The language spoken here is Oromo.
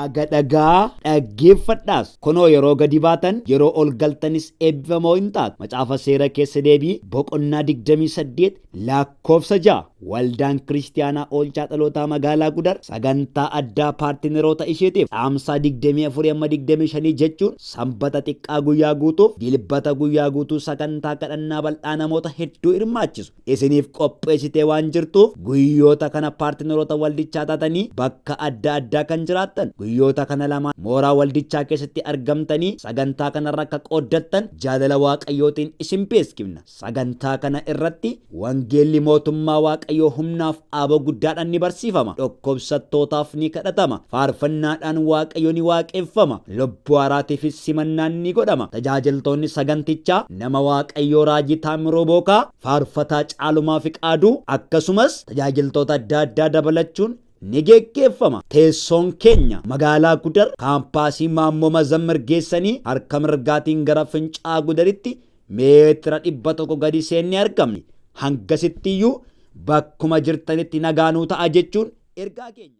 Raaga dhagaa dhaggeeffadhaas. Kunoo yeroo gadi baatan, yeroo ol galtanis eebbifamoo hin taatu. Macaafa Seera Keessa Deebii boqonnaa 28 lakkoofsa 6. Waldaan Kiristiyaanaa Oolchaa Dhalootaa Magaalaa Gudar sagantaa addaa paartineroota isheetiif Caamsaa 24 amma 25 jechuun Sanbata xiqqaa guyyaa guutuuf Dilbata guyyaa guutuu sagantaa kadhannaa bal'aa namoota hedduu hirmaachisu isiniif qopheessitee waan jirtuuf guyyoota kana paartineroota waldichaa taatanii bakka adda addaa kan jiraattan guyyoota kana lamaan mooraa waldichaa keessatti argamtanii sagantaa kanarra akka qooddattan jaalala Waaqayyootiin isin beeskifna. Sagantaa kana irratti wangeelli mootummaa Waaqayyoo humnaaf aaboo guddaadhaan ni barsiifama. Dhukkubsattootaaf ni kadhatama. Faarfannaadhaan Waaqayyo ni waaqeffama. Lubbuu haaraatiifis simannaan ni godhama. Tajaajiltoonni sagantichaa nama Waaqayyoo Raajii Taammiruu Bookaa, Faarfataa Caalumaa Fiqaaduu akkasumas tajaajiltoota adda addaa dabalachuun ni geggeeffama. Teessoon keenya magaalaa Gudar kaampaasii Maammoo Mazammir geessanii harka mirgaatiin gara Fincaa'aa Gudaritti meetira 100 gadi seennee argamne. Hangasittiyyuu bakkuma jirtanitti nagaa nuu ta'a jechuun ergaa keenya.